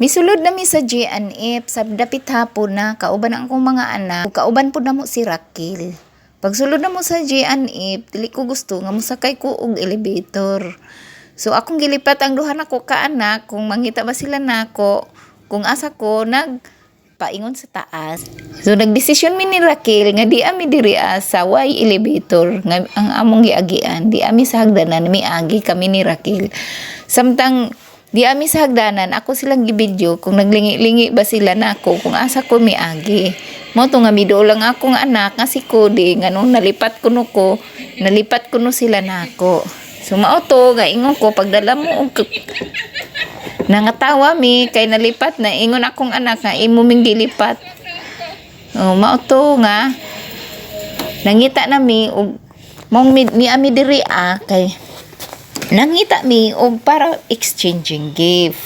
Misulod na mi sa J&F sa dapit hapon na, kauban ang akong mga anak, kauban pud namo si Raquel. Pagsulod na mo sa J&F, dili ko gusto nga mosakay ko og elevator. So akong gilipat ang duha nako ka anak kung mangita ba sila nako kung asa ko nag paingon sa taas. So nagdesisyon mi ni Raquel nga di ami diri sa way elevator nga ang among giagian, di ami sa hagdanan miagi kami ni Raquel. Samtang di ami sa hagdanan, ako silang gibidyo kung naglingi-lingi ba sila nako kung asa ko miagi. Mao to nga miduol lang akong anak nga si Cody nga nung nalipat kuno ko, nalipat kuno sila nako. So mao to nga ingon ko, pagdala mo og nangatawa mi kay nalipat na, ingon akong anak nga imo ming gilipat. Oh, mao to nga nangita na mi og mong mi, mi ami diri kay nangita mi og para exchanging gift.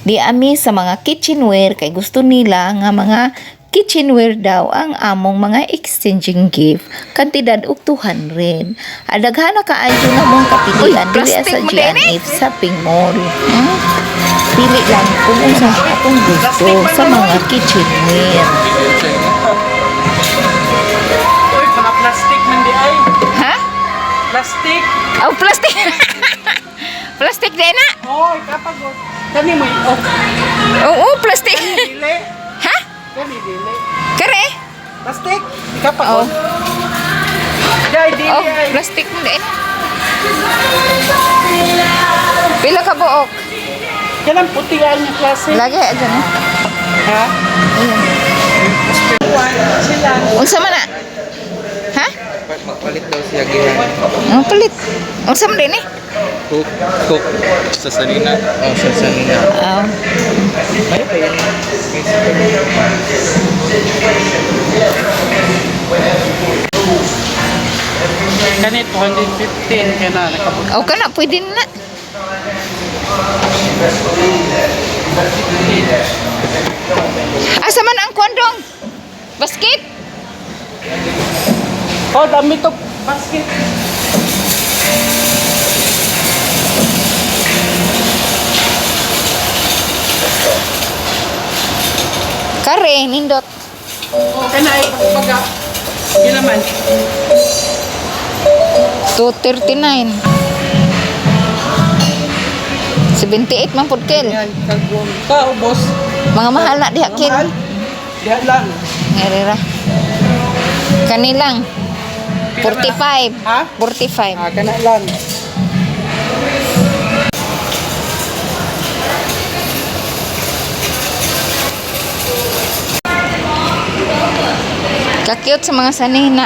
Di ami sa mga kitchenware kay gusto nila nga mga kitchenware daw ang among mga exchanging gift kantidad og 200. Adaghan na kaayo nga mong kapilian diri plastic sa mo din eh. J&F Shopping Mall. Pili lang kung unsa atong gusto sa mga kitchenware. Uy, mga plastic man di ay. Ha? Plastic. Oh, plastic. Plastic din na. Oy, kapag kani mo oh, Oo, plastic. Dili. Ha? Kani dili. Kare? Plastic. Kapag Oh. Dai dili Oh, ay. Plastic mo din. Pila ka buok? Kanang puti ay nga klase. Lagi aja na. Ha? Ayun. Sila. Unsa man na? Ha? Magpalit daw siya gihan. Ang palit. Unsa man din eh? Cook, cook sa sanina. Oh, sa sanina. Oh. May pa yan. May Kani 215 kana nakabot. Oh, kana pwede na. Asa man ang kondong? Basket? Oh, dami to basket. Kare, nindot. Oh, kana ay pagpaga. Pila man? 239. 78 man pud, Kel. Yan, kagwom. Ka ubos. Mga mahal na diha, Mga Kel. mahal. Diha lang. Ngarira. Kanilang 45. Ha? 45. Ah, kana lang. Ka-cute sa mga sanina.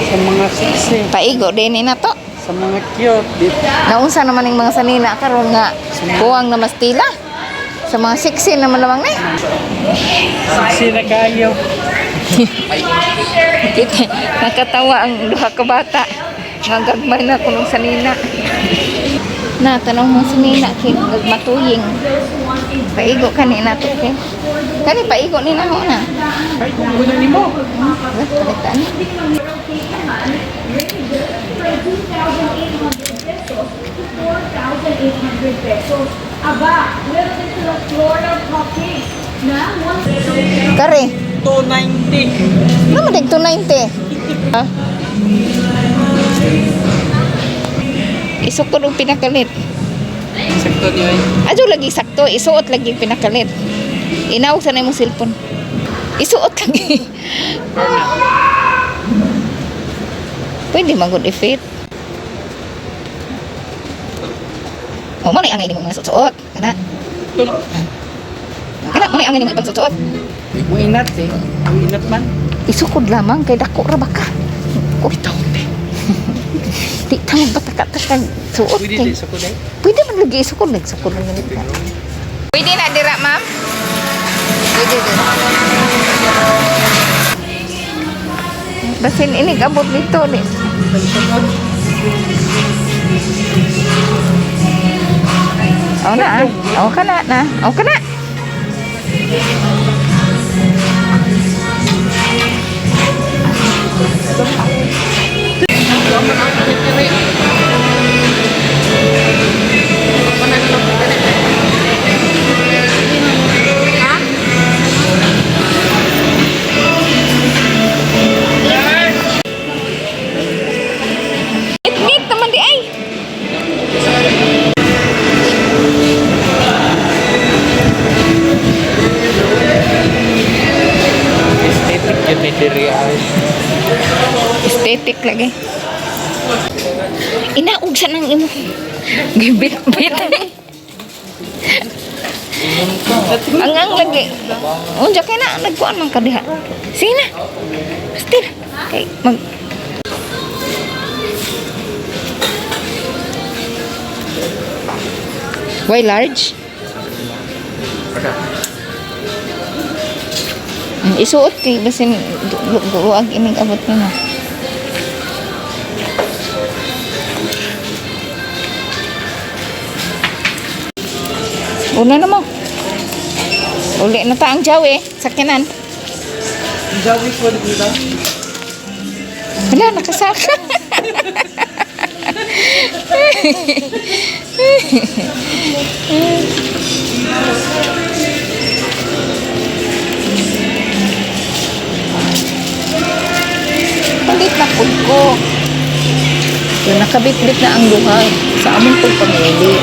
Sa mga sexy, Paigo din ni na to. Sa mga cute. Dito. Naunsa naman yung mga sanina karon nga kuwang na mastila. Sa mga sexy naman lamang ni. Sexy na kayo. Kita, nakatawa ang duha ka bata. Nga gagmay na kunong sanina. Na tanong mo sanina kay matuying. Paigo kanina to kay. Kani paigo ni na ho na. Ay, kung guna nimo. Palitan. From ₱2,800 to ₱4,800. Aba, meron din silang floral cupcakes na 1 Kare, 290. ano man 290? Ha? Isukod og pinakalit. Sakto niyo ay. Adyo lagi sakto, isuot lagi pinakalit. Inawag sa na imong cellphone. Isuot lagi. Pwede man gud i-fit. O mo na ang imong mga suot. Kana. Kana mo na ang imong ibang suot. Muinat eh. Muinat man. Isukod lamang kay dako ra baka. Bitaw te. Di ta magbataka ta suot Pwede kay. di sa kuday. Pwede man lagi isukod, nagsukod lang ganito. Pwede na dira, ma'am? Pwede dira. Basin inig abot nito ni. Oh na ah. Oh ka na na. Oh ka na. Aesthetic lagi. Inaog sa nang imo. Gibit-bit. Ang lagi. Unsa kay na nagkuan man ka diha. Sige na. Still. Kay mag. Why large? Isuot kay basin luag inig abot nimo. Una na mo. Uli na ta ang jawi. Sakyanan. Jawi ko dito. Wala, nakasaka. Palit na pud ko. So, nakabitbit na ang duha sa among pong pamili.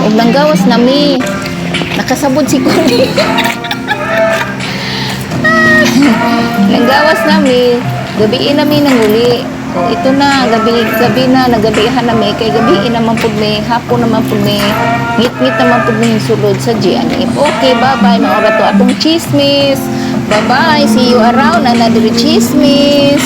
Ug nanggawas na mi. Nakasabod si Kuni. Nanggawas nami, gabiin nami nang uli. O, ito na, gabi, gabi na, nagabihan nami, kay gabiin naman pud mi, hapon naman pud mi, ngit-ngit naman pud mi yung sulod sa GNF. Okay, bye-bye, maura to atong chismis. Bye-bye, see you around, another chismis.